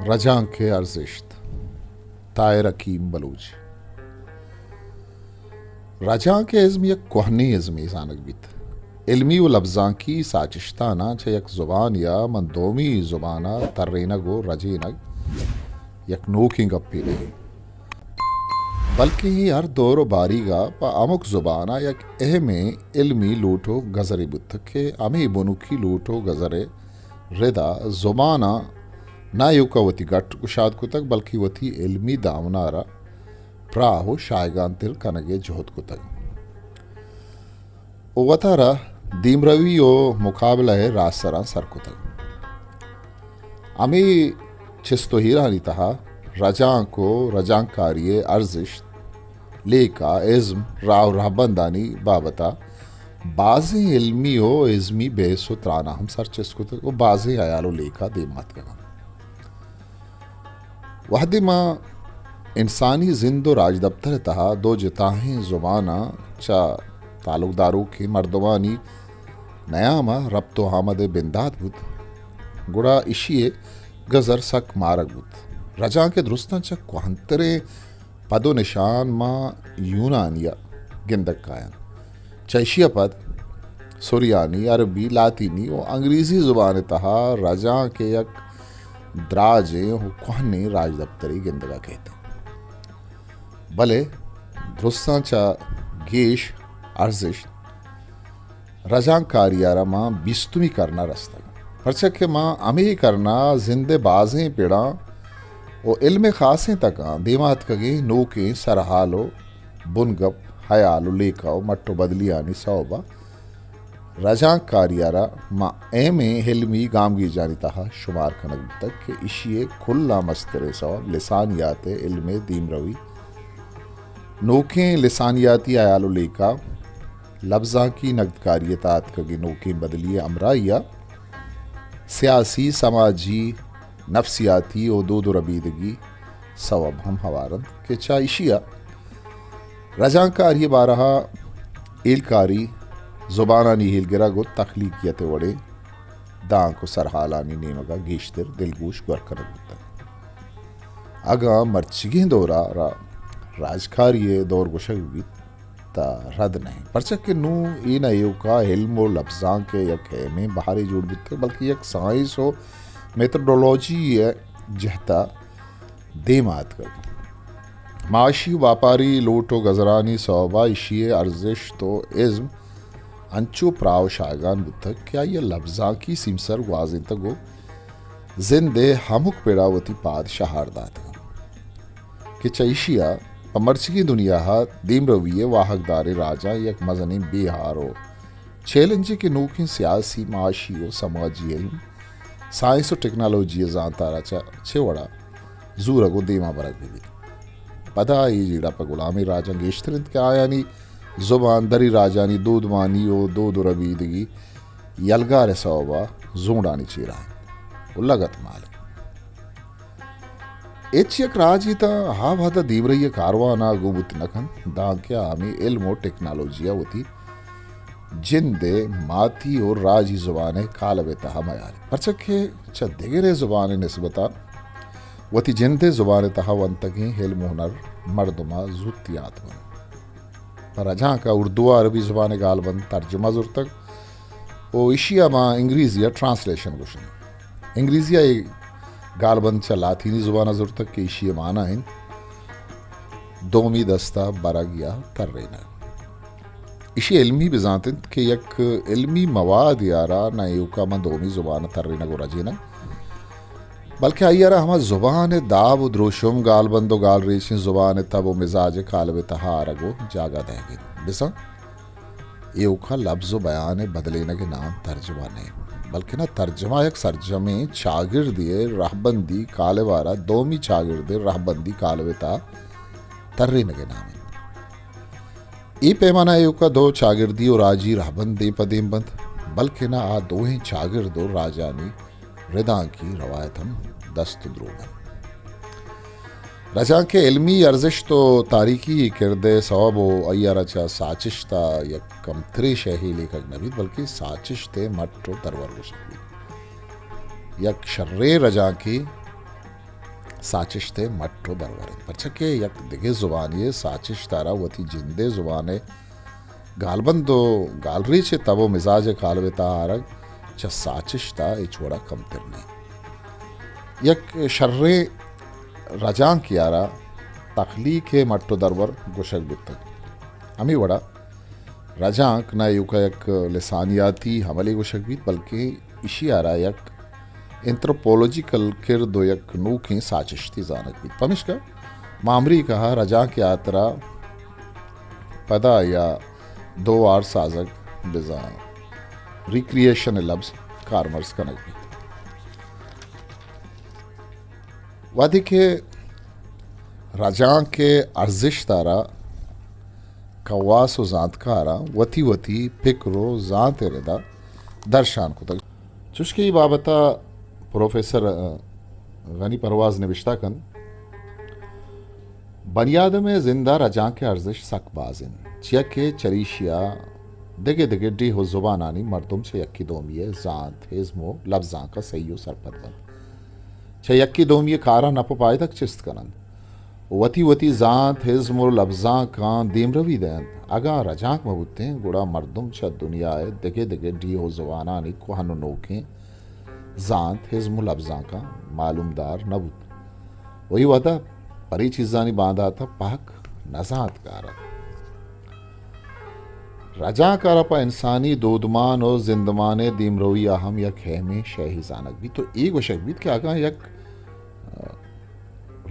رجانک ءِ ارزشت۔ طاہر حکیم بلوچ۔ رجانک ءِ ازم یک کوہنیں ازمے زانگ بیت۔ علمی و لبزانکی ساچشتاناں چہ یک زبانے ءَ من دومی زبان ءَ ترینگ و رجینگ یک نوکیں گپے نہ انت، بلکیں اے ہر دور و باریگ ءَ پہ ہمک زبان ءَ یک اہمیں علمی لوٹ و گزرے بوتگ کہ ہمے بنکی لوٹ و گزر ءِ ردا زباناں نہ ایوکا وتی گٹ گشاد کتگ، بلکیں وتی علمی دامنا را پراہ و شایگان تر کنگ ءِ جہد کتگ و وتارا دیمروی و مقابلہ ءِ راہ سراں سر کتگ۔ ہمے چست و ایرانی تہا رجانک و رجانکاری ءِ ارزشت، لیکہ، ازم، راہ و رہبندانی بابت ءَ بازیں علمی و ازمی بحث و ترانہ ہم سرچست کتگ و بازیں ہیال و لیکہ دیم ءَ اتکگ انت۔ وہدے ما انسانی زند و راجدپتر ءِ تہا دو جتاہیں زباناں چہ تعلقداروکیں مردمانی نیام ءَ رپت و آمد ءِ بندات بوت، گڑا اشی ءِ گزر سک مارگ بوت۔ رجانک ءِ درستاں چہ کوہنتریں پد و نشان ما یونانی ءَ گندگ کایاں۔ چہ ایشی ءَ پد سریانی، عربی، لاطینی و انگریزی زبان ءِ تہا رجانک ءِ یک دراجیں و کوہنیں راجدپترے گندگ ءَ کیت۔ بلے درستاں چہ گیش ارزشت رجانکاری ءَ را ماں بیستمی کرن ءَ رستگ، پرچا کہ ماں ہمے کرن ءَ زند ءِ بازیں پڑاں و علم ءِ خاصیں تکاں دیما اتکگیں نوکیں سرحال و بنگپ، ہیال و لیکہ و مٹ و بدلیانی سوب ءَ رجانکاری ءَ را ماں اہمیں علمی گامگیجانی تہا شمار کنگ بوتگ کہ ایشی ءِ کلاں مستریں سوب لسانیات ءِ علم ءِ دیمروی، نوکیں لسانیاتی ہیال و لیکہ، لبزانکی نگدکاری ءِ تہا اتکگیں نوکیں بدلی ءِ ہمراہی ءَ سیاسی، سماجی، نفسیاتی و دود و ربیدگی سوب ہم ہوار انت کہ چہ ایشی ءَ رجانکاری ءِ بارہ ءَ ہیلکاری، زبانانی ہیلگرگ و تخلیقیت ءِ وڑیں دانک و سرحالانی نیمگ ءَ گیشتر دلگوش گور کنگ بوتگ۔ اگاں مرچیگیں دور ءَ را راجکاری ءِ دور گوشگ بیت، تہ رد نہ انت، پرچا کہ نوں اے نہ ایوکا علم و لبزانک ءِ یک اہمیں بہرے جوڑ بیتگ، بلکہ یک سائنس و میتھڈولوجی ءِ جہت ءَ دیما اتکگ۔ معاشی و باپاری لوٹ و گزرانی سوب ءَ ایشی ءِ ارزشت و ازم انچو پراہ و شاہگان بوتگ کہ آئی ءَ لبزانکی سیمسر گوازینتگ و زند ءِ ہمک پڑ ءَ وتی پاد شہار داتگ انت کہ چہ ایشی ءَ پہ مرچیگیں دنیا ءَ دیمروی ءِ واہگداریں راجاں یک مزنیں بیہار و چیلنجے کہ نوکیں سیاسی، معاشی و سماجی علم، سائنس و ٹیکنالوجی ءِ زانت ءَ را چہ چہ وڑ ءَ زورگ و دیما برگ بہ بیت۔ پدا اے جیڑہ پہ غلامیں راجاں گیشتر انت کہ آیانی زبان دری راجانی دودمانی و دود و ربیدگی یلگار ءِ سوب ءَ زونڈانی چیرا انت و لگت مال انت۔ ہچ یک راجے تاں آ وہد ءَ دیمرئی ءِ کاروان ءَ گوں بوت نہ کنت، دانکہ آ ہمے علم و ٹیکنالوجی ءَ وتی جند ءِ ماتی و راجی زبان ءِ کالب ءِ تہا میار انت، پرچا کہ چہ دگریں زبان ءِ نسبت ءَ وتی جند ءِ زبان ءِ تہا ونتگیں علم و ہنر مردم ءَ زوت یات بنت۔ پہ رجانک ءَ اردو ءَ عربی زبان ءِ گالبند ترجمہ زرتگ و ایشی ءَ ما انگریزی ءَ ٹرانسلیشن گوش ایں۔ انگریزی ءَ اے گالبند چہ لاطینی زبان ءَ زرتگ کہ ایشی ءِ مانا انت دومی دست ءَ برگ یا ترینگ۔ ایشی علمی بزانت انت کہ یک علمی موادے ءَ را نہ ایوکا ماں دومی زبان ءَ ترینگ و رجینگ، بلکیں آئی ءَ را ہما زبان ءِ داب و دروشم، گالبند و گالریچیں، زبان ءِ تب و مزاج ءِ کالب ءِ تہا آرگ و جاگہ دئیگ انت۔ بزاں ایوکا لبز و بیان ءِ بدلینگ ءِ نام ترجمہ نہ انت، بلکنا ترجمہ یک سرجمیں چاگردے ءِ رہبندی کالب ءَ را دومی چاگرد ءِ رہبندی کالب ءِ تہا ترینگ ءِ نام انت۔ اے پیمانا ایوکا دو چاگردی و راجی رہبند دیم پہ دیم بنت، بلکنا آ دوئیں چاگرد و راجانی ردانکی روایت ہم دست و دروگ انت۔ رجانک ءِ علمی ارزشت و تاریخی کرد ءِ سوب و آئی ءَ را چہ ساچشت ءَ یک کمتریں شے لیکگ نہ بیت، بلکیں ساچشت ءِ مٹ و درور گوشگ بیت۔ یک شریں رجانکے ساچشت ءِ مٹ ءُ درور اِنت، پرچا کہ یک دگہ زبانے ءِ ساچشت ءَ را وتی جند ءِ زبان ءِ گالبند ءُ گالریچ ءِ تب ءُ مزاج ءِ کالب ءِ تہا آرگ چہ ساچشت ءَ ہچ وڑا کمتر نہ اِنت۔ یک شریں رجانکے ءَ را تخلیق ءِ مٹ ءُ درور گوشگ بوتگ۔ ہمے وڑا رجانک نہ ایوکا یک لسانیاتی عملے گوشگ بیت، بلکیں ایشی ءَ را یک انتروپولوجیکل کرد ءُ یک نوکیں ساچشتے زانگ بیت۔ پمیشکا ماں امریکہ ءَ رجانک ءِ ہاترا پدا یا دو آر سازگ بزاں ریکریئیشن ءِ لبز کارمرز کنگ بیت۔ وہدے کہ رجانک ءِ ارزشت ءَ را کواس ءُ زانتکاراں وتی وتی پکر ءُ زانت ءِ ردا درشان کتگ۔ چوشکہ اے بابت ءَ پروفیسر، ءَ، غنی پرواز نبشتہ کنت، بنی آدم ءِ زند ءَ رجانک ءِ ارزشت سک باز اِنت، چیا کہ چریشی ءَ دگہ دگہ ڈیھ ءُ زبانانی مردم چہ یکے دومی ءِ زانت، ازم ءُ لبزانک ءَ سہی ءُ سرپد بنت۔ چہ یکے دومی ءِ کاراں نپ ءُ پائدگ چست کن اَنت ءُ وتی وتی زانت، ازم ءُ لبزانکاں دیمروی دئینت۔ اگاں رجانک مہ بوتیں، گڑا مردم چہ دنیا ءِ دگہ دگہ ڈیھ ءُ زبانانی کوہن ءُ نوکیں زانت، ازم ءُ لبزانکاں معلومدار نہ بوت ءُ اے وہد ءَ پرے چیزانی باندات ءَ پہک نہ زانتکار اَت۔ رجانک ءَ را پہ انسانی دودمان ءُ زندمان ءِ دیمروی ءَ ہم یک اہمیں شئے زانگ بیت ءُ اے گوشگ بیت کہ اگاں یک، ءَ،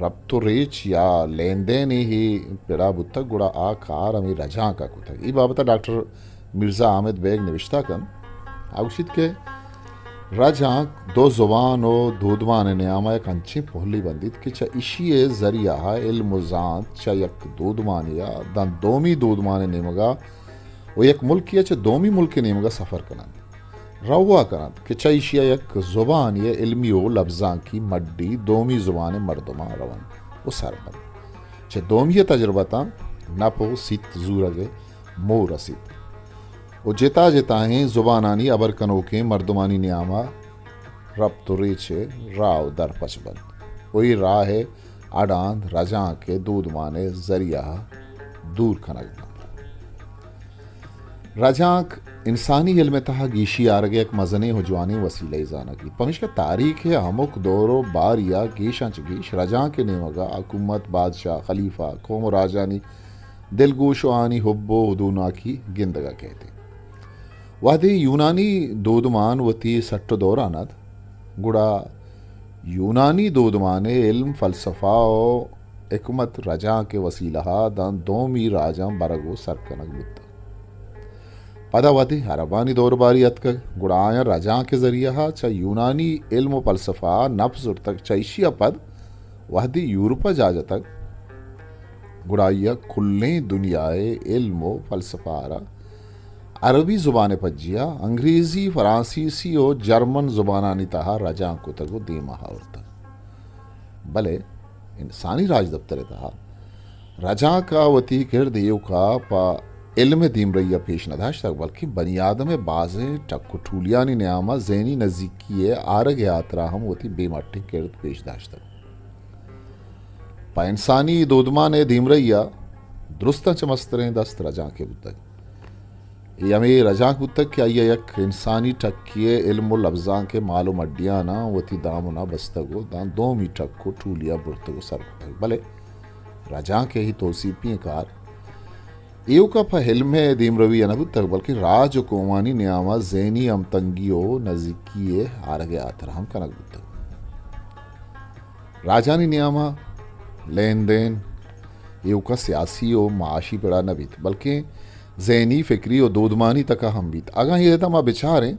رپت ءُ ریچ یا لین دینے ءِ پڑا بوتگ، گڑا آ کار ہمے رجانک ءَ کتگ۔ اے بابت ءَ ڈاکٹر مرزا حامد بیگ نبشتہ کنت۔ آ گوشیت کہ رجانک دو زبان ءُ دودمان ءِ نیام ءَ یک انچیں پہلے بندیت کہ چہ ایشی ءِ ذریعہ ءَ علم ءُ زانت چہ یک دودمانے ءَ داں دومی دودمان ءِ نیمگ ءَ ءُ یک ملکے ءَ چہ دومی ملک ءِ نیمگ ءَ سفر کن اَنت، روا کن اَنت کہ چہ ایشی ءَ یک زبانے ءِ علمی ءُ لبزانکی مڈی دومی زبان ءِ مردماں رونت ءُ سر بنت۔ چہ دومی ءِ تجربتاں نپ ءُ سیت زورگ ءِ موہ رسیت ءُ جتا جتائیں زبانانی ہبر کنوکیں مردمانی نیام ءَ رپت ءُ ریچ ءِ راہ ءُ در پچ بنت ءُ اے راہ ءِ اڈاند رجانک ءِ دودمان ءِ ذریعہ ءَ دور کنگ بنت۔ رجانک انسانی علم ءِ تہا گیشی آرگ ءِ یک مزنیں ءُ جوانیں وسیلہ یے زانگ بیت۔ پمیشکا تاریخ ءِ ہمک دور ءُ باری ءَ گیشاں چہ گیش رجانک ءِ نیمگ ءَ حکومت، بادشاہ، خلیفہ، قوم ءُ راجانی دلگوش ءُ آہانی حب ءُ ہدوناکی گندگ ءَ کئیت۔ وہدے یونانی دودمان وتی سٹ ءُ دوران اَت، گڑا یونانی دودمان ءِ علم، فلسفہ ءُ حکمت رجانک ءِ وسیلہ ءَ داں دومی راجاں برگ ءُ سر کنگ بوتگ۔ پدا وہدے عربانی دور باری اتکگ، گڑا آیاں رجانک ءِ ذریعہ ءَ چہ یونانی علم ءُ فلسفہ ءَ نپ زرتگ۔ چہ ایشی ءَ پد وہدے یورپ ءَ جاہ جتگ، گڑا آئی ءَ کلیں دنیا ءِ علم ءُ فلسفہ ءَ را عربی زبان ءِ پجیا انگریزی، فرانسیسی ءُ جرمن زبانانی تہا رجانک کتگ ءُ دیما آورتگ۔ بلے انسانی راجدپتر ءِ تہا رجانک ءَ وتی کرد ایوکا پہ علم ءِ دیمرئی ءَ پیش نہ داشتگ، بلکیں بنی آدم ءِ بازیں ٹک ءُ ٹولیانی نیام ءَ ذہنی نزیکی ءِ آرگ ءِ ہاترا ہم وتی بے مٹیں کرد پیش داشتگ۔ پہ انسانی دودمان ءِ دیمرئی ءَ درستاں چہ مستریں دست رجانک ءِ بوتگ۔ اے ہمے رجانک بوتگ کہ آئی ءَ یک انسانی ٹکے ءِ علم ءُ لبزانک ءِ مال ءُ مڈیاناں وتی دامن ءَ بستگ ءُ داں دومی ٹک ءُ ٹولی ءَ برتگ ءُ سر کتگ۔ بلے رجانک ءِ اے توسیپی ئیں کار ایوکا پہ علم ءِ دیمروی ءَ نہ بوتگ، بلکیں راج ءُ قومانی نیام ءَ ذہنی ہمتنگی ءُ نزیکی ءِ آرگ ءِ ہاترا ہم کنگ بوتگ۔ راجانی نیام ءَ لین دین ایوکا سیاسی ءُ معاشی پڑا نہ بیت، بلکیں ذہنی، فکری ءُ دودمانی تک ءَ ہم بیت۔ اگاں اے رد ءَ ما بچاریں،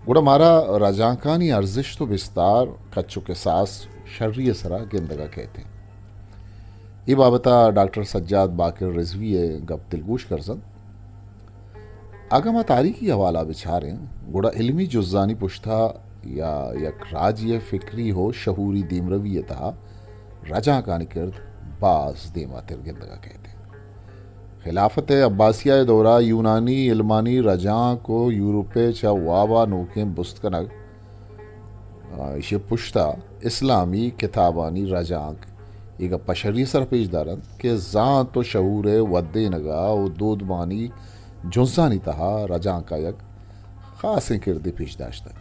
گڑا مارا رجانکانی ارزشت ءُ بستار کچ ءُ کساس شری ءِ سرا گندگ ءَ کئیت۔ اے بابت ءَ ڈاکٹر سجاد باقر رضوی ءِ گپ دلگوش کرزنت۔ اگاں ما تاریخی حوالہ ءَ بچاریں، گڑا علمی جزانی پشت ءَ یا یک راجی ءِ فکری ءُ شعوری دیمروی ءِ تہا رجانکانی کرد باز دیماتر گندگ ءَ کئیت۔ خلافت عباسیہ ءِ دور ءَ یونانی علمانی رجانک ءُ یورپ ءِ چہ واب ءَ نوکیں بست کنگ آ، ایشی پشتا اسلامی کتابانی رجانک اے گپ ءَ شری سر پیش دارنت کہ زانت و شعور ءِ ودینگا و دودمانی جنزانی تہا رجانکا یک خاصیں کردے پیش داشتگ۔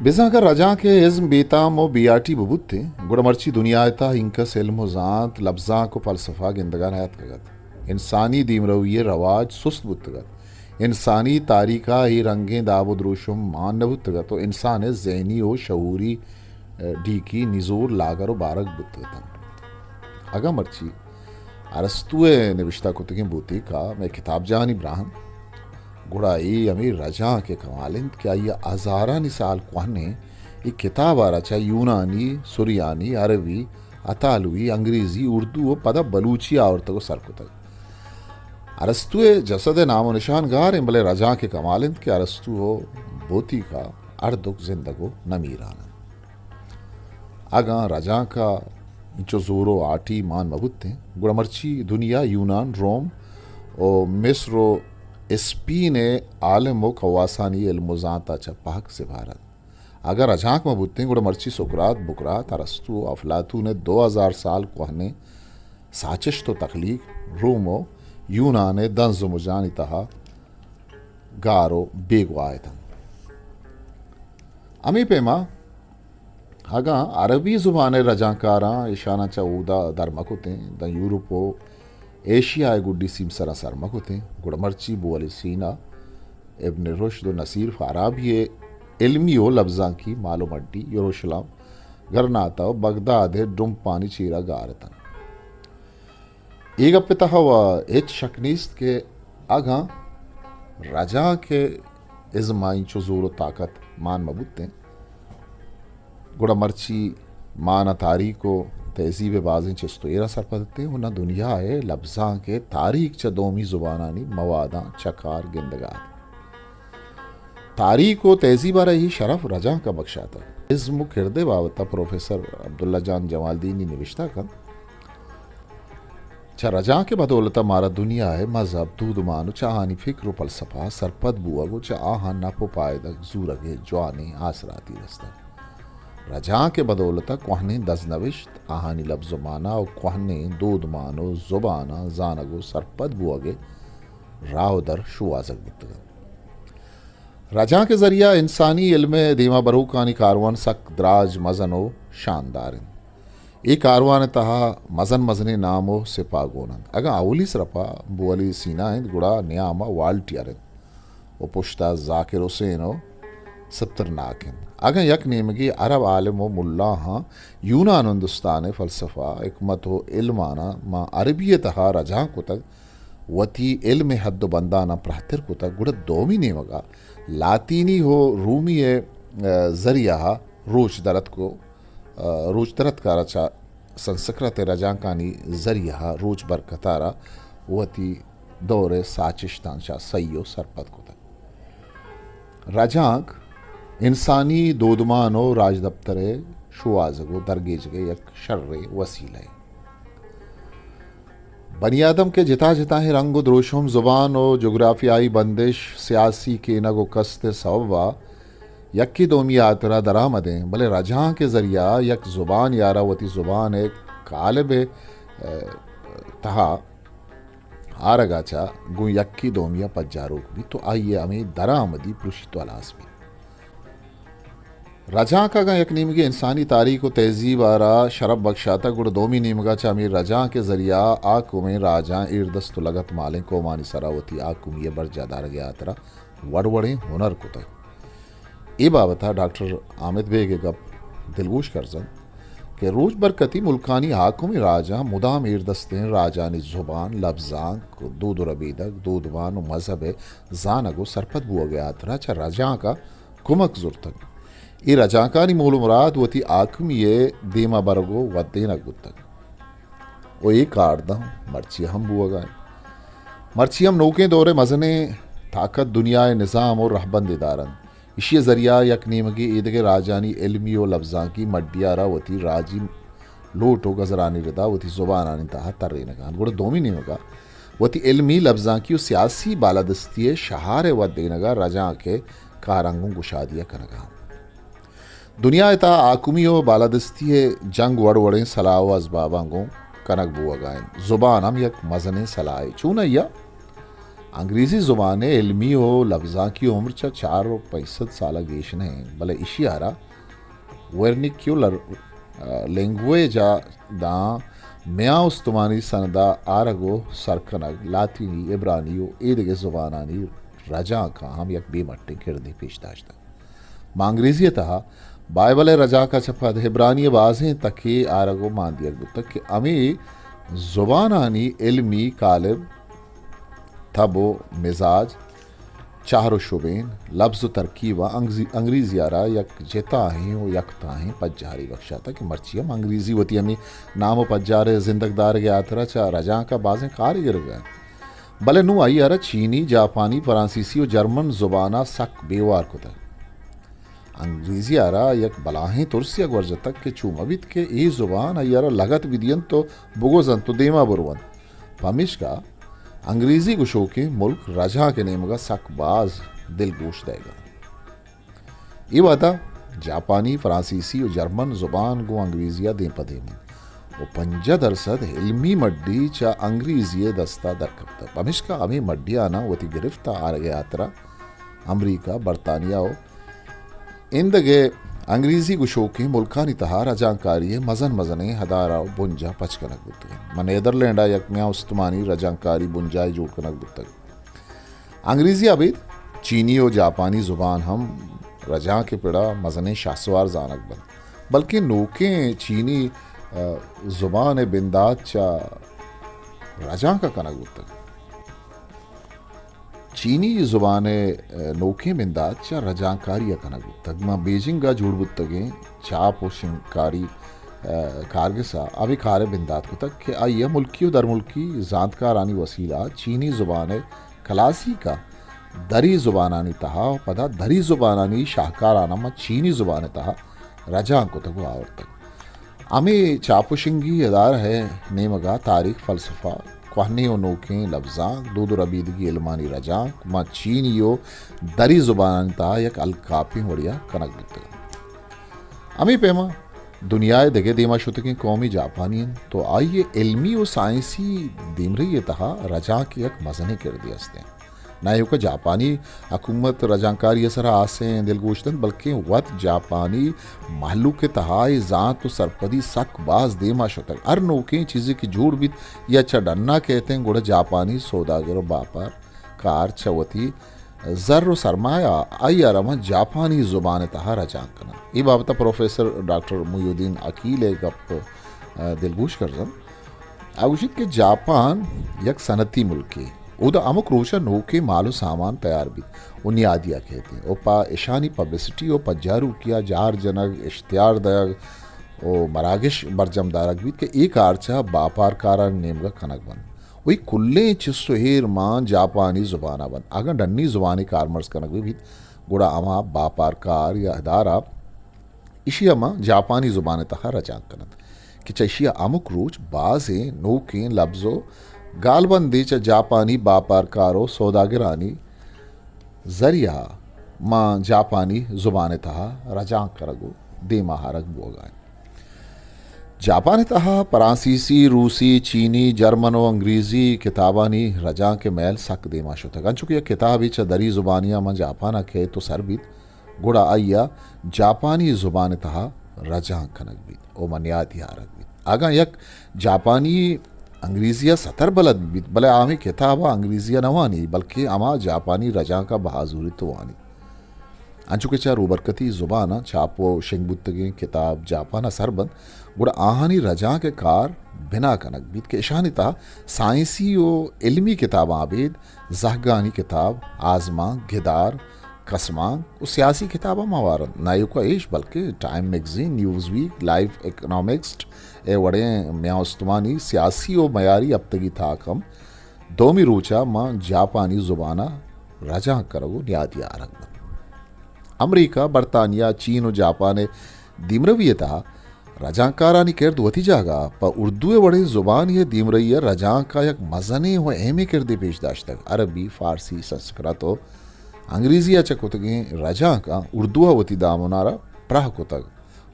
بزاں اگاں رجانک ءِ ازم بے تام و بے آٹی ببوتیں، گڑا مرچی دنیا ءِ تہا اینکس علم و زانت، لبزانک و فلسفہ گندگا نیاتکگ ات۔ انسانی دیمروی ءِ رواج سست بوتگ ات۔ انسانی تاریخ ءَ اے رنگیں داب و دروشم مان نہ بوتگ ات و انسان ءِ ذہنی و شعوری، ءَ، ڈیکی نزور لاگر و بارگ بوتگ اتنت۔ اگاں مرچی ارسطو ءِ نبشتہ کتگیں بوتیکا مئے کتابجاہانی براہنت، گڑا اے ہمے رجانک ءِ کمال انت کہ آئی ءَ ہزارانی سال کوہنیں اے کتاب ءَ را چہ یونانی، سریانی، عربی، اطالوی، انگریزی، اردو و پدا بلوچی ءَ آورتگ و سر کتگ۔ ارسطو ءِ جسد ءِ نام و نشان گار انت، بلے رجانک ءِ کمال انت کہ ارسطو و بوتیکا ہردک زندگ و نمیران انت۔ اگاں رجانک ءَ انچو زور و آٹی مان مہ بوتیں، گڑا مرچی دنیا یونان، روم و مصر و اسپین ءِ عالم و کواسانی علم و زانت ءَ چہ پہک زبہر ات۔ اگاں رجانک مہ بوتیں، گڑا مرچی سقراط، بقراط، ارسطو و افلاطون ءِ دو ہزار سال کوہنیں ساچشت و تخلیق روم و یونان ءِ دنز و مجانی تہا گار و بیگواہ اتنت۔ ہمے پیما اگاں عربی زبان ءِ رجانکاراں ایشاناں چہ اودا در مہ کتیں، داں یورپ و ایشیا ءِ گڈی سیمسراں سر مہ کتیں، گڑا مرچی بوعلی سینا، ابن رشد و نصیر فارابی ءِ علمی و لبزانکی مال و مڈی یروشلم، گرناطہ و بغداد ءِ ڈمپانی چیرا گار اتنت۔ اے گپ ءِ تہا و ہچ شک نیست کہ اگاں رجانک ءِ ازم ءَ اینچو زور و طاقت مان مہ بوتیں، گڑا مرچی ما نہ تاریخ و تہذیب ءِ بازیں چست و ایراں سرپد اتیں و نہ دنیا ءِ لبزانک ءِ تاریخ چہ دومی زبانانی مواداں چہ کار گندگ ءَ ات۔ تاریخ و تہذیب ءَ را اے شرف رجانک ءَ بخشاتگ۔ ازم و کرد ءِ بابت ءَ پروفیسر عبداللہ جان جمالدینی نبشتہ کنت، چہ رجانک ءِ بدولت ءَ مارا دنیا ءِ مذہب، دودمان و چہ آہانی فکر و فلسفہ ءَ سرپد بوگ و چہ آہاں نپ و پائدگ زورگ ءِ جوانیں آسراتی رستگ۔ رجانک ءِ بدولت ءَ کوہنیں دزنوشت، آہانی لبز و مانا و کوہنیں دودمان و زباناں زانگ و سرپد بوگ ءِ راہ و در شوہازگ بوتگ انت۔ رجانک ءِ ذریعہ انسانی علم ءِ دیما بروکانی کاروان سک دراج، مزن و شاندار انت۔ اے کاروان ءِ تہا مزن مزنیں نام و سپاہ گون انت۔ اگاں اولی سرپا بوعلی سینا انت، گڑا نیاما والٹیئر انت و پشتا ذاکر حسین و سترناک انت۔ اگاں یک نیمگے عرب عالم و ملاہاں یونان و ہندوستان ءِ فلسفہ، حکمت و علماناں ماں عربی ءِ تہا رجانک کتگ، وتی علم ءِ حد و بنداناں پراہتر کتگ، گڑا دومی نیمگا لاطینی و رومی ءِ، ءَ، ذریعہ ءَ روچ درتک و، ءَ، روچ درتک ءَ را چہ سنسکرت ءِ رجانکانی ذریعہ ءَ روچ برکت ءَ را وتی دور ءِ ساچشتاں چہ سہی و سرپد کتگ۔ رجانک انسانی دودمان و راجدپتر ءِ شوہازگ و درگیجگ ءِ یک شریں وسیلہ ءِ۔ بنی آدم کہ جتا جتائیں رنگ و دروشم، زبان و جغرافیائی بندش، سیاسی کینگ و کست ءِ سبب ءَ یکے دومی ءِ ہاترا درآمدیں، بلے رجانک ءِ ذریعہ یک زبان یارا وتی زبان ءِ قالب ءِ، ءَ، تہا آرگ ءَ چہ گوں یکے دومی ءَ پجاروک بیت و آئی ءِ ہمے درآمدی پرشیت و ہلاس بیت۔ رجانک اگاں یک نیمگے انسانی تاریخ و تہذیب ءَ را شرپ بکشاتگ، گڑا دومی نیمگ ءَ چہ ہمے رجانک ءِ ذریعہ ءَ حاکمیں راجاں ایردست و لگت مالیں قومانی سرا وتی حاکمی ءِ برجاہ دارگ ءِ ہاترا وڑ وڑیں ہنر کتگ۔ اے بابت ءَ ڈاکٹر حامد بیگ ءِ گپ دلگوش کرزنت کہ روچ برکتی ملکانی حاکمیں راجاں مدام ایردستیں راجانی زبان، لبزانک، دود و ربیدگ، دودمان و مذہب ءِ زانگ و سرپد بوگ ءِ ہاترا چہ رجانک ءَ کمک زرتگ۔ اے رجانکانی مول و مراد وتی حاکمی ءِ دیما برگ و ودینگ بوتگ و اے کار داں مرچی ہم بوگ ءَ انت۔ مرچی ہم نوکیں دور ءِ مزنیں طاقت دنیا ءِ نظام و رہبند ادارہ انت۔ ایشی ءِ ذریعہ ءَ یک نیمگے ایدگہ راجانی علمی و لبزانکی مڈی ءَ را وتی راجی لوٹ و گزرانی ردا وتی زبانانی تہا ترینگ ءَ انت، گڑا دومی نیمگ ءَ وتی علمی، لبزانکی و سیاسی بالادستی ءِ شہار ءِ ودینگ ءَ رجانک ءِ کاراں گوں گشادی ءَ کنگ ءَ انت۔ دنیا ءِ تہا حاکمی ءُ بالادستی ءِ جنگ وڑ وڑیں سلاہ ءُ ازباباں گوں کنگ بوگ ءَ اِنت۔ زبان ہم یک مزنیں سلاہے۔ چوناہا انگریزی زبان ءِ علمی ءُ لبزانکی عمر چہ چار ءُ پنچ سد سال ءَ گیش نہ اِنت، بلے ایشی ءَ را ورنیکیولر، آ، لینگویج ءَ داں میان استمانی سند ءَ آرگ ءُ سر کنگ، لاطینی، عبرانی ءُ ایدگہ زبانانی رجانک ءَ ہم یک بے مٹیں کردے پیش داشتگ۔ ماں انگریزی ءِ تہا بائبل ءِ رجانک ءَ چہ پد عبرانی ءِ بازیں تکے آرگ ءُ مان دیگ بوتگ کہ ہمے زبانانی علمی قالب، تب ءُ مزاج، چہر ءُ شبین، لبز ءُ ترکیب ءَ انگزی-، انگریزی ءَ را یک جتائیں ءُ یکتائیں پجارے بخشاتگ کہ مرچی ہم انگریزی وتی ہمے نام ءُ پجار ءِ زندگ دارگ ءِ ہاترا چہ رجانک ءَ بازیں کارے گرگ ءَ اِنت۔ بلے نوں آئی ءَ را چینی، جاپانی، فرانسیسی ءُ جرمن زبان ءَ سک بے وار کتگ۔ انگریزی ءَ را یک بلاہیں ترسے ءَ گور جتگ کہ چو مہ بیت کہ اے زبان آئی ءَ را لگت بدینت ءُ بگوزنت ءُ دیما برونت۔ پمیشکا انگریزی گشوکیں ملک رجانک ءِ نیمگ ءَ سک باز دلگوش دئیگ ءَ اَنت۔ اے وہد ءَ جاپانی، فرانسیسی ءُ جرمن زبان گوں انگریزی ءَ دیم پہ دیم اَنت ءُ پنجاہ درسد علمی مڈی چہ انگریزی ءِ دست ءَ در کپتگ۔ پمیشکا ہمے مڈیاناں وتی گرفت ءَ آرگ ءِ ہاترا امریکہ، برطانیہ ءُ ایندگہ انگریزی گشوکیں ملکانی تہا رجانکاری ءِ مزن مزنیں ادارہ ءُ بنجاہ پچ کنگ بوتگ اَنت۔ ماں نیدرلینڈ ءَ یک میان استمانی رجانکاری بنجاہے جوڑ کنگ بوتگ۔ انگریزی ءَ ابید چینی ءُ جاپانی زبان ہم رجانک ءِ پڑ ءَ مزنیں شہسوار زانگ بنت، بلکیں نوکیں چینی، آ، زبان ءِ بندات چہ رجانک ءَ کنگ بوتگ۔ چینی زبان ءِ، آ، نوکیں بندات چہ رجانکاری ءَ کنگ بوتگ۔ ماں بیجنگ ءَ جوڑ بوتگیں چاپ ءُ شنگکاری، آ، کارگس ءَ ہمے کار ءِ بندات کتگ کہ آئی ءَ ملکی ءُ درملکی زانتکارانی وسیلہ ءَ چینی زبان ءِ کلاسیک ءَ دری زبانانی تہا ءُ پدا دری زبانانی شاہکاراناں ماں چینی زبان ءِ تہا رجانک کتگ ءُ آورتگ۔ ہمے چاپ ءُ شنگی ادارہ ءِ نیمگ ءَ تاریخ، فلسفہ، کوہنیں ءُ نوکیں لبزانک، دود ءُ ربیدگی علمانی رجانک ماں چینی ءُ دری زبانانی تہا یک الکاپیں وڑے ءَ کنگ بوتگ۔ ہمے پیما دنیا ءِ دگہ دیما شتگیں قومے جاپانی اِنت ءُ آئی ءِ علمی ءُ سائنسی دیمرئی ءِ تہا رجانک ءِ یک مزنیں کردے است اِنت۔ نہ ایوک ءَ جاپانی حکومت رجانکاری ءِ سرا ہاسیں دلگوش دنت، بلکیں وت جاپانی مہلوک ءِ تہا اے زانت ءُ سرپدی سک باز دیما شتگ۔ ہر نوکیں چیزے کہ جوڑ بیت یا چہ ڈنا کیت اِنت، گڑا جاپانی سوداگر ءُ باپار کار چہ وتی زر ءُ سرمایہ آئی ءَ را ماں جاپانی زبان ءِ تہا رجانک کننت۔ اے بابت ءَ پروفیسر ڈاکٹر محی الدین عقیل ءِ گپ، آ، دلگوش کرزنت۔ آ گوشیت کہ جاپان یک صنعتی ملکے، اودا ہمک روچ ءَ نوکیں مال ءُ سامان تیار بیت ءُ نیادی ءَ کیت اِنت ءُ پہ اشانی پبلسٹی ءُ پجاروکی ءَ جار جنگ، اشتہار دئیگ ءُ مراگش برجم دارگ بیت کہ اے کار چہ باپارکارانی نیمگ ءَ کنگ بنت ءُ اے کلیں چست ءُ ایر ماں جاپانی زبان ءَ بنت۔ اگاں ڈنی زبانے کارمرز کنگ بہ بیت، گڑا ہما باپارکار یا ادارہ ایشی ءَ ماں جاپانی زبان ءِ تہا رجانک کننت کہ چہ ایشی ءَ ہمک روچ بازیں نوکیں لبز ءُ گالبندے چہ جاپانی باپارکار ءُ سوداگرانی ذریعہ ءَ ماں جاپانی زبان ءِ تہا رجانک کنگ ءُ دیما آرگ بوگ ءَ اِنت۔ جاپان ءِ تہا پرانسیسی، روسی، چینی، جرمن ءُ انگریزی کتابانی رجانک ءِ مئیل سک دیما شتگ۔ انچو کہ یک کتابے چہ دری زبانی ءَ ماں جاپان ءَ کئیت ءُ سر بیت، گڑا آئی ءَ جاپانی زبان ءِ تہا رجانک کنگ بیت ءُ ماں نیادی آرگ بیت۔ اگاں یک جاپانی انگریزی ءَ ستر بلد بیت، بلے آ ہمے کتاب ءَ انگریزی ءَ نہ وانی، بلکیں ہما جاپانی رجانک ءَ بہا زوریت ءُ وانی۔ انچو کہ چہ روبرکتی زبان ءَ چاپ ءُ شنگ بوتگیں کتاب جاپان ءَ سر بنت، گڑا آہانی رجانک ءِ کار بنا کنگ بیت کہ اشانی تہا سائنسی ءُ علمی کتاباں ابید زہگانی کتاب، آزمانک، گدار، کسمانک ءُ سیاسی کتاباں ہوار اَنت۔ نہ ایوک ءَ ایش بلکیں ٹائم میگزین، نیوز ویک، لائف اکنامسٹ ءِ وڑیں میان استمانی سیاسی ءُ میاری ہپتگی تاک ہم دومی روچ ءَ ماں جاپانی زبان ءَ رجانک کنگ ءُ نیادی آرگ بنت۔ امریکہ، برطانیہ، چین ءُ جاپان ءِ دیمروی ءِ تہا رجانکارانی کرد وتی جاگہ ءَ، پہ اردو ءِ وڑیں زبانے ءِ دیمرئی ءَ رجانک ءَ یک مزنیں ءُ اہمیں کردے پیش داشتگ۔ عربی، فارسی، سنسکرت ءُ انگریزی ءَ چہ کتگیں رجانکاں اردو ءَ وتی دامن ءَ را پراہ کتگ۔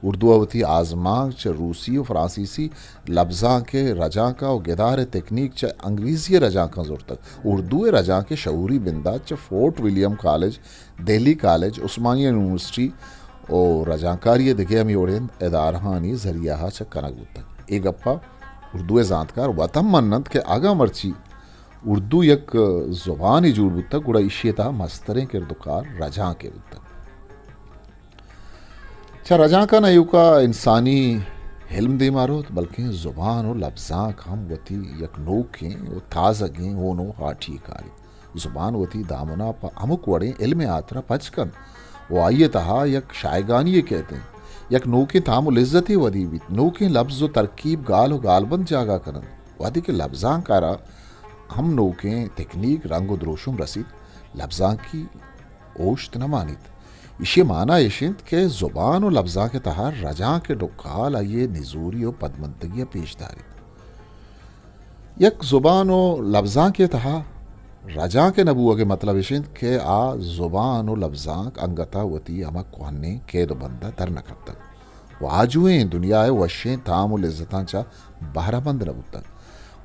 اردو ءَ وتی آزمانک چہ روسی ءُ فرانسیسی لبزانک ءِ رجانک ءَ ءُ گدار ءِ تکنیک چہ انگریزی ءِ رجانکاں زرتگ۔ اردو ءِ رجانک ءِ شعوری بندات چہ فورٹ ولیم کالج، دہلی کالج، عثمانیہ یونیورسٹی ءُ رجانکاری ءِ دگہ ہمے وڑیں ادارہانی ذریعہ ءَ چہ کنگ بوتگ۔ اے گپ ءَ اردو ءِ زانتکار وت ہم من انت کہ اگاں مرچی اردو یک زبانے جوڑ بوتگ، گڑا ایشی ءِ تہا مستریں کرد ءُ کار رجانک ءِ بوتگ۔ چہ رجانک ءَ نہ ایوکا انسانی علم دیما روت، بلکیں زبان ءُ لبزانک ہم وتی یک نوکیں ءُ تازگیں ہون ءُ ہاٹی کاریت۔ زبان وتی دامنا پہ ہمک وڑیں علم ءِ ہاترا پچ کنت ءُ آئی ءِ تہا یک شایگانی یے کیت انت۔ یک نوکیں تام ءُ لذتے ودی بیت، نوکیں لبز ءُ ترکیب گال ءُ گالبند جاگہ کننت۔ وہدے کہ لبزانک ءَ را ہم نوکیں تکنیک، رنگ ءُ دروشم رسیت، لبزانکی اوشت نہ مانیت۔ ایشی ءِ مانا ایش انت کہ زبان ءُ لبزانک ءِ تہا رجانک ءِ ڈکال آئی ءِ نزوری ءُ پدمنتگی ءَ پیش داریت۔ یک زبان ءُ لبزانک ءِ تہا رجانک ءِ نہ بوگ ءِ مطلب ایش انت کہ آ زبان ءُ لبزانک انگت ءَ وتی ہما کوہنیں کید ءُ بند ءَ در نہ کپتگ ءُ آجوئیں دنیا ءِ وشیں تام ءُ لذتاں چہ بہرہ مند نہ بوتگ۔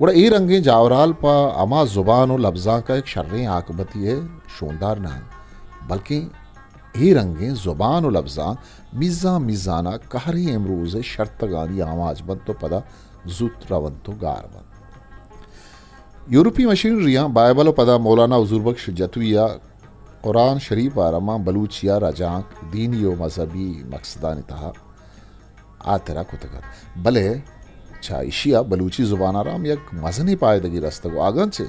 گڑا اے رنگیں جاورال پہ ہما زبان ءُ لبزانک ءَ یک شریں آکبتے ءِ شوندار نہ انت، بلکیں اے رنگیں زبان ءُ لبزانک میزان میزان ءَ قہریں امروز ءِ شرتگانی آماچ بنت ءُ پدا زوت رونت ءُ گار بنت۔ یورپی مشنریاں بائبل ءُ پدا مولانا حضور بخش جتوئی ءَ قرآن شریف ءَ را ماں بلوچی ءَ رجانک دینی ءُ مذہبی مقصدانی تہا ہاترا کتگ ات، بلے چہ ایشی ءَ بلوچی زبان ءَ را ہم یک مزنیں پائدگے رستگ ءُ اگاں چہ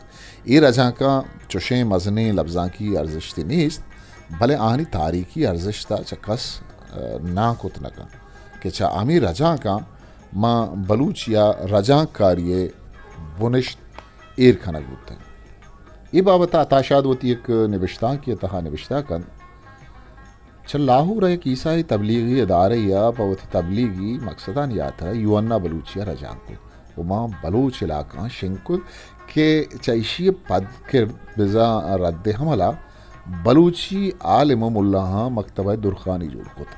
اے رجانکاں چشیں مزنیں لبزانکی ارزشتے نیست، بلے آہانی تاریخی ارزشت ءَ چہ کس، ءَ، ناں کت نہ کنت کہ چہ ہمے رجانکاں ماں بلوچی ءَ رجانک کاری ءِ بنشت ایر کنگ بوتگ۔ اے بابت ءَ عطا شاد وتی یک نبشتانکے ءِ تہا نبشتہ کنت، چہ لاہور ءَ یک عیسائی تبلیغی ادارہ ءَ پہ وتی تبلیغی مقصدانی ہاترا یوحنا بلوچی ءَ رجانک کت ءُ ماں بلوچ علاقہاں شنگ کت کہ چہ ایشی ءَ پد کرد بزاں رد عمل ءَ بلوچی عالم ءُ ملاہاں مکتبہ درخانی جوڑ کت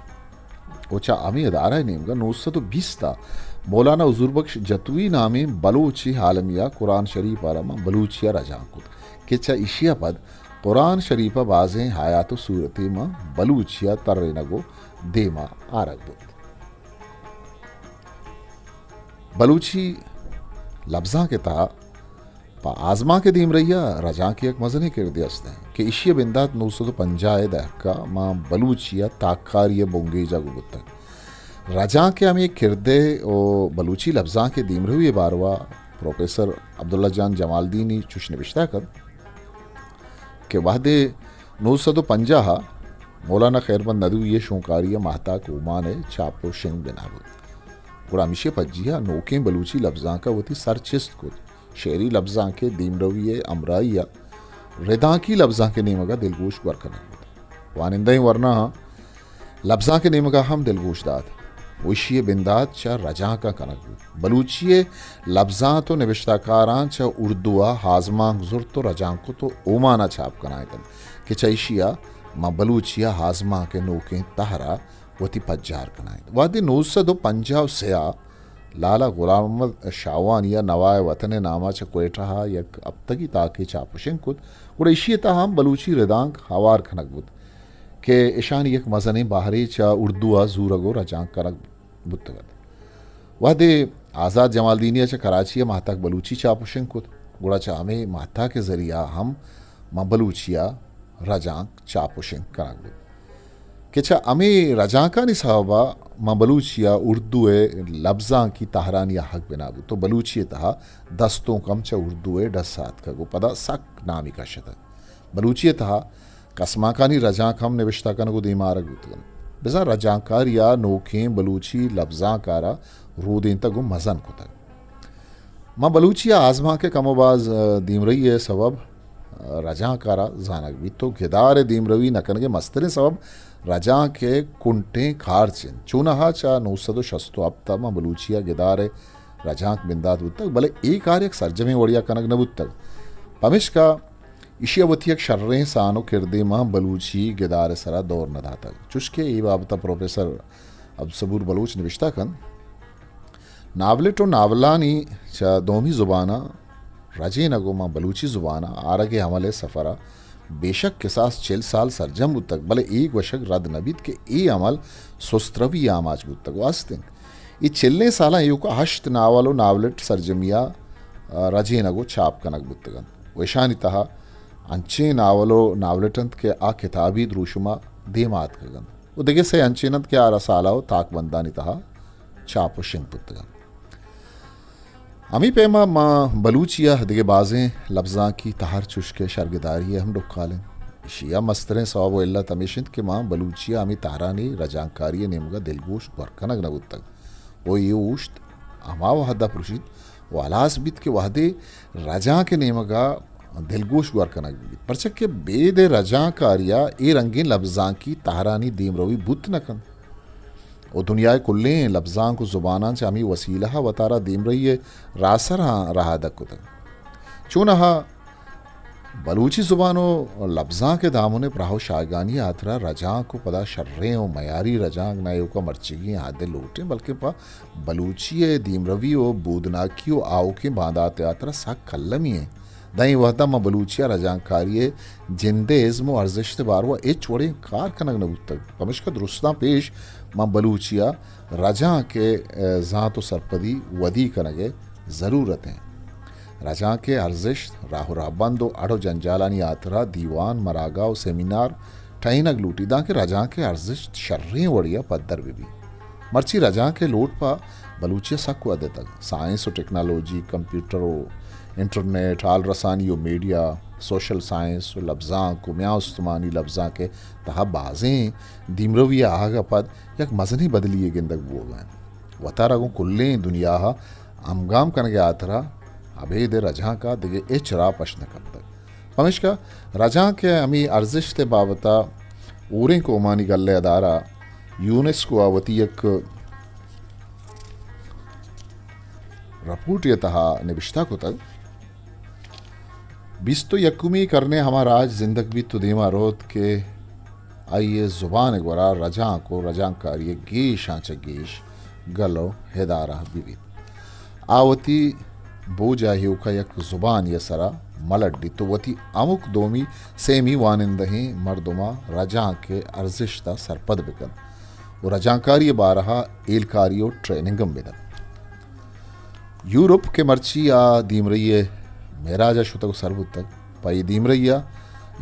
ءُ چہ ہمے ادارہ ءِ نیمگ ءَ نو سد ءُ بیست ءَ مولانا حضور بخش جتوئی نامیں بلوچے عالمے ءَ قرآن شریف ءَ را ماں بلوچی ءَ رجانک کت کہ چہ ایشی ءَ پد قرآن شریف ءِ بازیں آیات ءُ سورتے ماں بلوچی ءَ ترینگ ءُ دیما آرگ بوت۔ بلوچی لبزانک ءِ تہا پہ آزمانک ءِ دیمرئی ءَ رجانک ءِ یک مزنیں کردے است انت کہ ایشی ءِ بندات نو سد ءُ پنجاہ ءِ دہک ءَ ماں بلوچی ءِ تاککاری ءِ بنگیج ءَ گوں بوتگ۔ رجانک ءِ ہمے کردے ءُ بلوچی لبزانک ءِ دیمروی ءِ باروا پروفیسر عبداللہ جان جمالدینی چوش نبشتہ کنت کہ وہدے نو سد ءُ پنجاہ ءَ مولانا خیربند ندوی ءِ شونکاری ءَ ماہتاک اومان ءِ چاپ ءُ شنگ بنا بوت، گڑا ہمیشی ءِ پجی ءَ نوکیں بلوچی لبزانک ءَ وتی سر چست کت۔ شعری لبزانک ءِ دیمروی ءِ ہمراہی ءَ ردانکی لبزانک ءِ نیمگ ءَ دلگوش گور کنگ بوت۔ وانندہیں ورناہاں لبزانک ءِ نیمگ ءَ ہم دلگوش دات ءُ ایشی ءِ بندات چہ رجانکاں کنگ بوت۔ بلوچی ءِ لبزانت ءُ نبشتہ کاراں چہ اردو ءَ آزمانک زرت ءُ رجانک کت ءُ اومان ءَ چاپ کنائینت انت کہ چہ ایشی ءَ ماں بلوچی ءِ آزمانک ءِ نوکیں تہر ءَ وتی پجار کنائینت۔ وہدے نو سد ءُ پنجاہ ءُ سے ءَ لالا غلام محمد شاہوانی ءَ نوائے وطن ءِ نام ءَ چہ کوئٹہ ءَ یک ہپتگی تاکے چاپ ءُ شنگ کت، گڑا ایشی ءِ تہا ہم بلوچی ردانک ہوار کنگ بوت کہ اشانی یک مزنیں بہرے چہ اردو ءَ زورگ ءُ رجانک کنگ بوتگ ات۔ وہدے آزات جمالدینی ءَ چہ کراچی ءَ ماہتاک بلوچی چاپ ءُ شنگ کت، گڑا چہ ہمے ماہتاک ءِ ذریعہ ءَ ہم ماں بلوچی ءَ رجانک چاپ ءُ شنگ کنگ بوت کہ چہ ہمے رجانکانی سبب ءَ ماں بلوچی ءَ اردو ءِ لبزانکی تہرانی آہگ بنا بوت ءُ بلوچی ءِ تہا دستونک ہم چہ اردو ءِ ڈس ءَ اتکگ ءُ پدا سک نامی کشتگ۔ بلوچی ءِ تہا کسمانکانی رجانک ہم نبشتہ کنگ ءُ دیما آرگ بوتگ انت۔ بزاں رجانکاری ءَ نوکیں بلوچی لبزانک ءَ را رودینتگ ءُ مزن کتگ۔ ماں بلوچی ءِ آزمانک ءِ کم ءُ باز، ءَ، دیمرئی ءِ سبب، ءَ، رجانک ءَ را زانگ بیت ءُ گدار ءِ دیمروی نہ کنگ ءِ مستریں سبب رجانک ءِ کنٹیں کارچ انت۔ چوناہا چہ نو سد ءُ شست ءُ ہپت ءَ ماں بلوچی ءَ گدار ءِ رجانک بندات بوتگ، بلے اے کار یک سرجمیں وڑے ءَ کنگ نہ بوتگ۔ پمیشکا ایشی ءَ وتی یک شریں سان ءُ کردے ماں بلوچی گدار ءِ سرا دور نہ داتگ۔ چوشکہ اے بابت ءَ پروفیسر عبدالصبور بلوچ نبشتہ کنت، ناولٹ ءُ ناولانی چہ دومی زباناں رجینگ ءُ ماں بلوچی زبان ءَ آرگ ءِ عمل ءِ سفر ءَ بے شک کساس چل سال سرجم بوتگ، بلے اے گوشگ رد نہ بیت کہ اے عمل سست روی ءِ آماچ بوتگ ءُ است اِنت۔ اے چلیں سالاں ایوک ءَ ہشت ناول ءُ ناولٹ سرجمی ءَ، آ، رجینگ ءُ چاپ کنگ بوتگ اَنت ءُ اشانی تہا انچیں ناول ءُ ناولٹ اَنت کہ آ کتابی دروشم ءَ دیم ءَ آتکگ اَنت ءُ دگہ سے انچیں اَنت کہ آ رسالہ ءُ تاکبندانی تہا چاپ ءُ شنگ بوتگ اَنت۔ ہمے پیم ءَ ما بلوچی ءِ دگہ بازیں لبزانکی تہر چوشکہ شرگداری ءِ ہم ڈکال اِنت۔ ایشی ءِ مستریں سوب ءُ علت ہمیش اِنت کہ ما بلوچی ءِ ہمے تہرانی رجانکاری ءِ نیمگ ءَ دلگوش گور کنگ نہ بوتگ ءُ اے اوشت ہما وہد ءَ پروشیت ءُ ہلاس بیت کہ وہدے رجانک ءِ نیمگ ءَ دلگوش گور کنگ بہ بیت، پرچا کہ بید ءِ رجانکاری ءَ اے رنگیں لبزانکی تہرانی دیمروی بوت نہ کنت۔ ءُ دنیا ءِ کلیں لبزانک ءُ زباناں چہ ہمے وسیلہ ءَ وتارا دیمرئی ءِ راہسراں راہ دک کتگ۔ چوناہا بلوچی زبان ءُ لبزانک ءِ دامن ءِ پراہ ءُ شاہگانی ءِ ہاترا رجانک ءُ پدا شریں ءُ میاری رجانک نہ ایوک ءَ مرچیگیں حد ءَ لوٹیں، بلکیں پہ بلوچی ءِ دیمروی ءُ بودناکی ءُ آؤکیں باندات ءِ ہاترا سک المی ایں۔ داں اے وہد ءَ ما بلوچی ءِ رجانکاری ءِ جند ءِ ازم ءُ ارزشت ءِ باروا ہچ وڑیں کار کنگ نہ بوتگ۔ پمشکا درستاں پیش ما بلوچی ءَ رجانک ءِ، ءَ، زانت ءُ سرپدی ودی کنگ ءِ ضرورت ایں۔ رجانک ءِ ارزشت، راہ ءُ رہبند ءُ اڑ ءُ جنجالانی ہاترا دیوان، مراگہ ءُ سیمینار ٹہینگ لوٹی، دانکہ رجانک ءِ ارزشت شریں وڑے ءَ پدر بہ بیت۔ مرچی رجانک ءِ لوٹ پہ بلوچی ءَ سک ودتگ۔ سائنس ءُ ٹیکنالوجی، کمپیوٹر ءُ انٹرنیٹ، ہال رسانی ءُ میڈیا، سوشل سائنس ءُ لبزانک ءُ میان استمانی لبزانک ءِ تہا بازیں دیمروی ءِ آہگ ءَ پد یک مزنیں بدلی یے گندگ بوگ ءَ اِنت۔ وتارا گوں کلیں دنیا ءَ ہمگام کنگ ءِ ہاترا ابید ءَ رجانک ءَ دگہ ہچ راہ پش نہ کپتگ۔ پمیشکا رجانک ءِ ہمے ارزشت ءِ بابت ءَ ہوریں قومانی گل ءِ ادارہ یونیسکو ءَ وتی یک رپورٹے ءِ تہا نبشتہ کتگ، بیست ءُ یکمی کرن ءَ ہما راج زندگ بیت ءُ دیما روت کہ آئی ءِ زبان ءِ گورا رجانک ءُ رجانکاری ءِ گیشاں چہ گیش گل ءُ ادارہ بہ بیت۔ آ وتی بوج ءَ ایوک ءَ یک زبانے ءِ سرا ملڈیت ءُ وتی ہمک دومی سیمی وانندہیں مردماں رجانک ءِ ارزشت ءَ سرپد بہ کنت ءُ رجانکاری ءِ بارہ ءَ ہیلکاری ءُ ٹریننگ ہم بہ دنت۔ یورپ کہ مرچی آ دیمرئی ءِ معراج ءَ شتگ ءُ سر بوتگ، پہ اے دیمرئی ءَ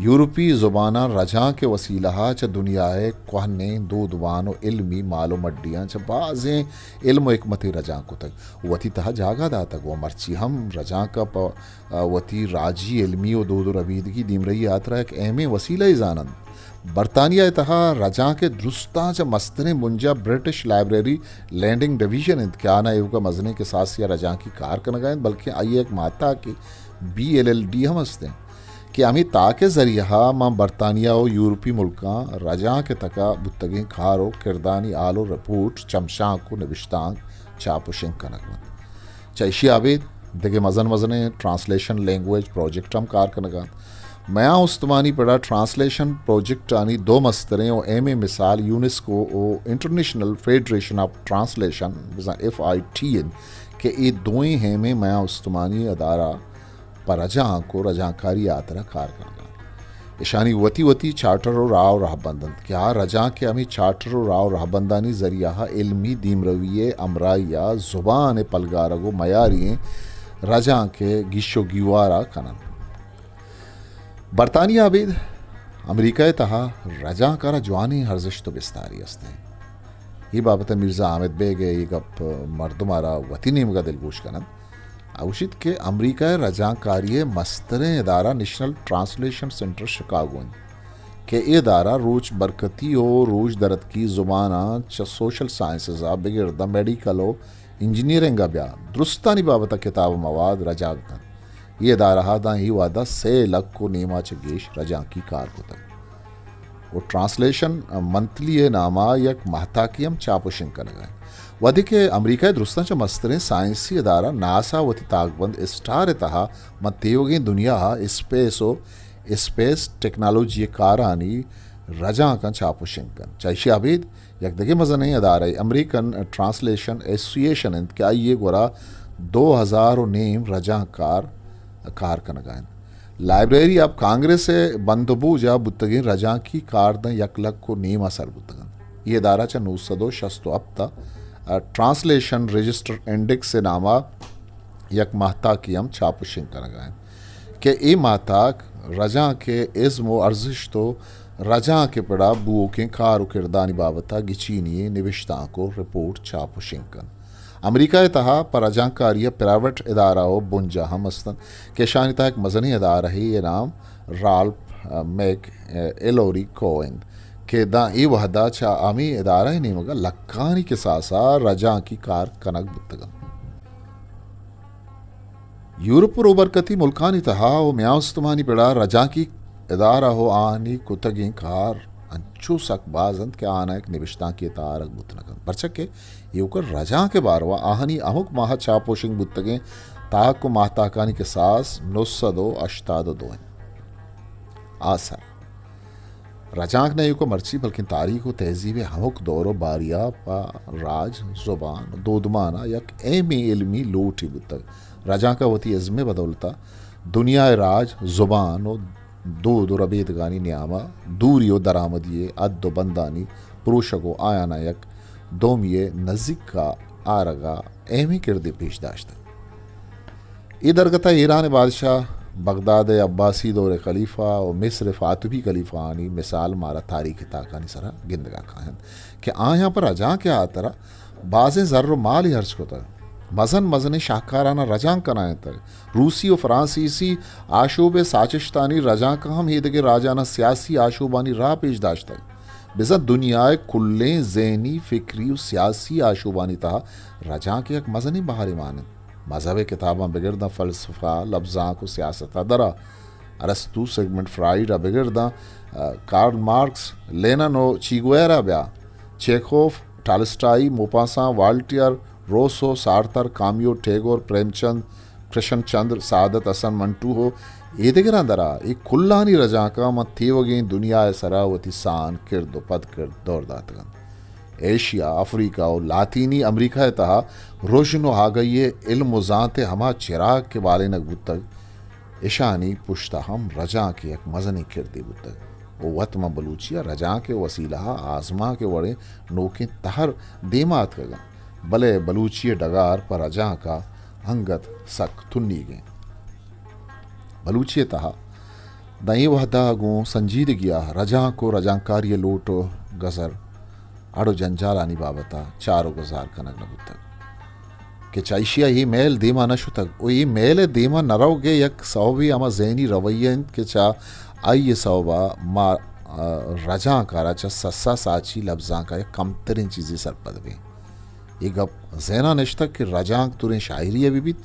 یورپی زباناں رجانک ءِ وسیلہ ءَ چہ دنیا ءِ کوہنیں دودمان ءُ علمی مال ءُ مڈیاں چہ بازیں علم ءُ حکمتے رجانک کتگ ءُ وتی تہا جاگہ داتگ ءُ مرچی ہم رجانک ءَ پہ، آ، وتی راجی علمی ءُ دود ءُ ربیدگی دیمرئی ءِ ہاترا یک اہمیں وسیلہ یے زان اَنت۔ برطانیہ ءِ تہا رجانک ءِ درستاں چہ مستریں بنجاہ برٹش لائبریری لینڈنگ ڈویژن اِنت کہ آناں ایوک ءَ مزنیں کساسے ءَ رجانکی کار کنگ ءَ اِنت، بلکیں آئی ءِ یک ماہتاکے بی ایل ایل ڈی ہم است اِنت کہ ہمے تاک ءِ ذریعہ ءَ ماں برطانیہ ءُ یورپی ملکاں رجانک ءِ تک ءَ بوتگیں کار ءُ کردانی ہال ءُ رپورٹ، چمشانک ءُ نبشتانک چاپ ءُ شنگ کنگ بنت۔ چہ ایشی ءَ ابید دگہ مزن مزنیں ٹرانسلیشن لینگویج پروجیکٹ ہم کار کنگ ءَ اَنت۔ میان استمانی پڑ ءَ ٹرانسلیشن پروجیکٹانی دو مستریں ءُ اہمیں مثال یونیسکو ءُ انٹرنیشنل فیڈریشن آف ٹرانسلیشن، بزاں ایف آئی ٹی اِنت کہ اے دوئیں اہمیں میان استمانی ادارہ پہ رجانک ءُ رجانکاری ءِ ہاترا کار کنگ ءَ اَنت۔ اشانی وتی وتی چارٹر ءُ راہ ءُ رہبند اَنت کہ آ رجانک ءِ ہمے چارٹر ءُ راہ ءُ رہبندانی ذریعہ ءَ علمی دیمروی ءِ ہمراہی ءَ زبان ءِ پلگارگ ءُ میاری ایں رجانک ءِ گیش ءُ گیوار ءَ کن اَنت۔ برطانیہ ءَ ابید امریکہ ءِ تہا رجانک ءَ را جوانیں ارزشت ءُ بستارے است اِنت۔ اے بابت ءَ میرزا حامد بیگ ءِ اے گپ مردم ءَ را وتی نیمگ ءَ دلگوش کن اَنت۔ آ گوشیت کہ امریکہ ءِ رجانکاری ءِ مستریں ادارہ نیشنل ٹرانسلیشن سینٹر شکاگو اِنت کہ اے ادارہ روچ برکتی ءُ روچ درتکی زباناں چہ سوشل سائنسز ءَ بگر داں میڈیکل ءُ انجینئرنگ ءَ بیا درستانی بابت ءَ کتاب ءُ مواد رجانک کنت۔ اے ادارہ ءَ داں اے وہد ءَ سے لکھ ءُ نیما چہ گیش رجانکی کار کتگ ءُ ٹرانسلیشن منتھلی ءِ نام ءَ یک ماہتاکے ہم چاپ ءُ شنگ کنگ ءَ اِنت۔ وھدے کہ امریکہ ءِ درستاں چہ مستریں سائنسی ادارہ ناسا ءَ وتی تاکبند اسٹار ءِ تہا ماں تیوگیں دنیا ءَ اسپیس ءُ اسپیس ٹیکنالوجی ءِ کارانی رجانکاں چاپ ءُ شنگ کنت۔ چہ ایشی ءَ ابید یک دگہ مزنیں ادارہ امریکن ٹرانسلیشن ایسوسی ایشن انت کہ آئی ءِ گورا دو ہزار ءُ نیم رجانکار کار کنگ ءَ انت۔ لائبریری آف کانگریس ءِ بند ءُ بوج ءَ بوتگیں رجانکی کار داں یک لکھ ءُ نیم ءَ سر بوتگ انت۔ اے ادارہ چہ نو سد ءُ شست ءُ ہپت ءَ ٹرانسلیشن رجسٹر انڈیکس ءِ نام ءَ یک ماہتاکے ہم چاپ ءُ شنگ کنگ ءَ انت کہ اے ماہتاک رجانک ءِ ازم ءُ ارزشت ءُ رجانک ءِ پڑا بوؤکیں کار ءُ کردانی بابت ءَ گچینی ئیں نبشتانک ءُ رپورٹ چاپ ءُ شنگ کنت۔ امریکہ ءِ تہا پہ رجانکاری ءَ پرائیویٹ ادارہ ءُ بنجاہ ہم است انت کہ اشانی تہا یک مزنیں ادارہے ءِ نام رالف، ءَ، میک، ءَ، ایلوری کو انت کہ داں اے وہدا چہ ہمے ادارہ ءِ نیمگا لکھانی کساسا رجانکی کار کنگ بوتگ انت۔ یورپ ءُ روبرکتی ملکانی تہا ءُ میان استمانی پڑا رجانکی ادارہ ءُ آہانی کتگیں کار انچو سک باز انت کہ آہاں یک نبشتانکے تہا آرگ بوت نہ کنت، پرچا کہ ایوک ءَ رجانک ءِ باروا آہانی ہمک ماہ چاپ ءُ شنگ بوتگیں تاک ءُ ماہتاکانی کساس نو سد ءُ ہشتاد ءُ دو انت۔ آسر رجانک نہ ایوک ءَ مرچی بلکیں تاریخ ءُ تہذیب ءِ ہمک دور ءُ باریا پہ راج، زبان ءُ دودمان ءَ یک اہمیں علمی لوٹے بوتگ۔ رجانک ءَ وتی ازم ءِ بدولت ءَ دنیا ءِ راج، زبان ءُ دود ءُ ربیدگانی نیام ءَ دوری ءُ درآمدی ءِ حد ءُ بندانی پروشگ ءُ آیاناں یک دومی ءِ نزیک ءَ آرگ ءَ اہمیں کردے پیش داشتگ۔ اے درگت ءَ ایران ءِ بادشاہ، بغداد ءِ عباسی دور ءِ خلیفہ ءُ مصر ءِ فاطمی خلیفہانی مثال مارا تاریخ ءِ تاکانی سرا گندگ ءَ کاینت کہ آیاں پہ رجانک ءِ ہاترا بازیں زر ءُ مالے ہرچ کتگ۔ مزن مزنیں شاہکاراناں رجانک کنائینتگ۔ روسی ءُ فرانسیسی آشوب ءِ ساچشتانی رجانکاں ہم ایدگہ راجاناں سیاسی آشوبانی راہ پیش داشتگ۔ بزاں دنیا ءِ کلیں ذہنی، فکری ءُ سیاسی آشوبانی تہا رجانک یک مزنیں بہرے مان انت۔ مذہب ءِ کتاباں بگر داں فلسفہ، لبزانک ءُ سیاست ءَ درا، ارسطو، سگمنڈ فرائیڈ ءَ بگر داں، ءَ، کارل مارکس، لینن ءُ چیگویرا بیا، چیخوف، ٹالسٹائی، موپاساں، والٹیئر، روسو، سارتر، کامیو، ٹیگور، پریم چند، کرشن چندر، سعادت حسن منٹو ءُ ایدگراں درا، اے کلانی رجانکاں ماں تیوگیں دنیا ءِ سرا وتی سان، کرد ءُ پدکرد دور داتگ انت۔ ایشیا، افریقہ ءُ لاطینی امریکہ ءِ تہا رژن ءُ آگہی ءِ علم ءُ زانت ءِ ہما چراگ کہ بالینگ بوتگ، اشانی پشت ءَ ہم رجانک ءِ یک مزنیں کردے بوتگ ءُ وت ماں بلوچی ءَ رجانک ءِ وسیلہ ءَ آزمانک ءِ وڑیں نوکیں تہر دیما اتکگ انت، بلے بلوچی ءِ ڈگار پہ رجانک ءَ انگت سک تنیگ انت۔ بلوچی ءِ تہا داں اے وہد ءَ گوں سنجیدگی ءَ رجانک ءُ رجانکاری ءِ لوٹ ءُ گزر، اڑ ءُ جنجالانی بابت ءَ چار ءُ گزار کنگ نہ بوتگ کہ چہ ایشی ءَ اے میل دیما نہ شتگ ءُ اے میل ءِ دیما نہ روگ ءِ یک سوبے ہما ذہنی رویہ انت کہ چہ آئی ءِ سوب ءَ ما، ءَ، رجانک ءَ را چہ سسا ساچی لبزانک ءَ یک کمتریں چیزے سرپد بیں۔ اے گپ ذہن ءَ نشتگ کہ رجانک تریں شاعری ءَ بہ بیت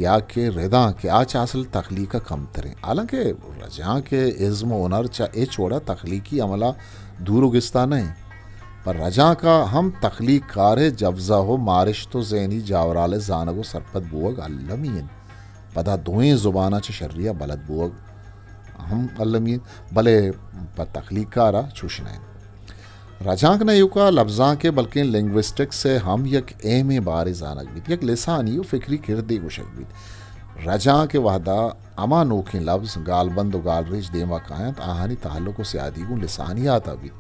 یا کہ ردانک ءَ، آ چہ اصل تخلیق ءَ کمتریں۔ حالانکہ رجانک ءِ ازم ءُ ہنر چہ ہچ وڑ ءَ تخلیقی عمل ءَ دور ءُ گستا نہ انت، پر رجانک ءَ ہم تخلیق کار ءِ جوزہ ءُ مارشت ءُ ذہنی جاورال ءِ زانگ ءُ سرپد بوگ المی انت۔ پدا دوئیں زباناں چہ شری ءَ بلد بوگ ہم المی انت، بلے پہ تخلیق کار ءَ چوش نہ انت۔ رجانک نہ ایوکا لبزانک ءِ بلکیں لنگوسٹکس ءِ ہم یک اہمیں بارے زانگ بیت، یک لسانی ءُ فکری کردے گوشگ بیت۔ رجانک ءِ وہدا ہما نوکیں لبز، گالبند ءُ گالریچ دیما کاینت، آہانی تعلق ءُ سیادی گوں لسانیات ءَ بیت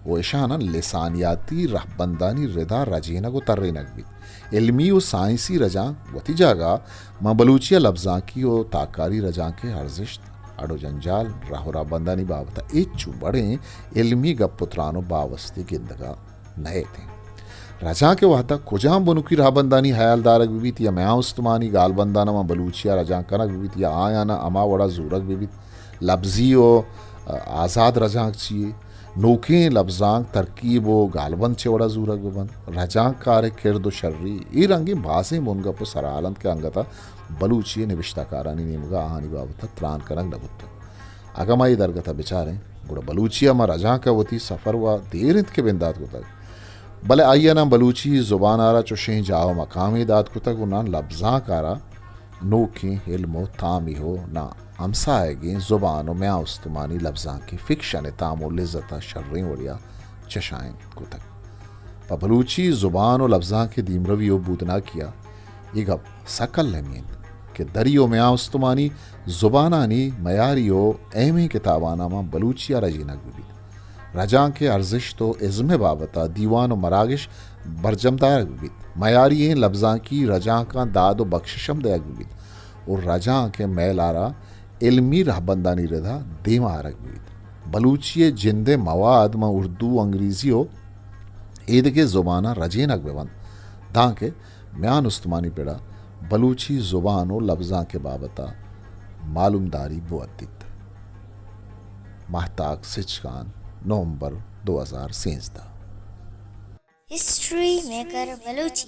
ءُ اشاناں لسانیاتی رہبندانی ردا رجینگ ءُ ترینگ بیت۔ علمی ءُ سائنسی رجانک وتی جاگہ ءَ، ماں بلوچی ءَ لبزانکی ءُ تاکاری رجانک ءِ ارزشت، اڑ ءُ جنجال، راہ ءُ رہبندانی بابت ءَ ہچ وڑیں علمی گپ ءُ تران ءُ باوستے گندگ ءَ نئیت ایں۔ رجانک ءِ وہد ءَ کجام بنکی رہبندانی ہیال دارگ بہ بیت یا میان استمانی گالبندان ءَ ماں بلوچی ءَ رجانک کنگ بہ بیت یا آیان ءَ ہما وڑ ءَ زورگ بہ بیت، لبزی ءُ آزاد رجانک چی یے؟ نوکیں لبزانک، ترکیب ءُ گالبند چے وڑ ءَ زورگ بہ بنت؟ رجانک کار ءِ کرد ءُ شری، اے رنگیں بازیں بنگپ ءُ سرحال انت کہ انگت ءَ بلوچی ءِ نبشتہ کارانی نیمگ ءَ آہانی بابت ءَ تران کنگ نہ بوتگ۔ اگاں ما اے درگت ءَ بچاریں، گڑا بلوچی ءَ ماں رجانک ءِ وتی سفر ءَ دیر انت کہ بندات کتگ، بلے آئی ءَ ناں بلوچی زبان ءَ را چوشیں جاہ ءُ مقامے دات کتگ ءُ ناں لبزانک ءَ را نوکیں علم ءُ تامے ءُ ناں ہمساہگیں زبان و میان استمانی لبزانکے فکشن ء تام و لذت ء شریں وڑیا چشائیں کتگ۔ پہ بلوچی زبان و لبزانک ء دیمروی و بودناکی ء اے گپ سک المی انت کہ دری و میان استمانی زبانانی میاری و اہمیں کتاباناں ماں بلوچی ء رجینگ بہ بیت۔ رجانک ء ارزشت و ازم ء بابت ء دیوان و مراگش برجم دارگ بہ بیت۔ میاری ایں لبزانکی رجانکاں داد و بخشش ہم دئیگ بہ بیت و رجانک ء میلار ء علمی رہبندانی ردا دیم ء آرگ بہ بیت۔ بلوچی ء جند ء مواد ماں اردو، انگریزی و ایدگہ زباناں رجینگ بہ بنت، دانکہ میان استمانی پڑا بلوچی زبان و لبزانک ء بابت ء معلومداری بوتیت۔ ماہتاک سچکان، نومبر دو ہزار سیزدہ۔ ہسٹری میکر بلوچی۔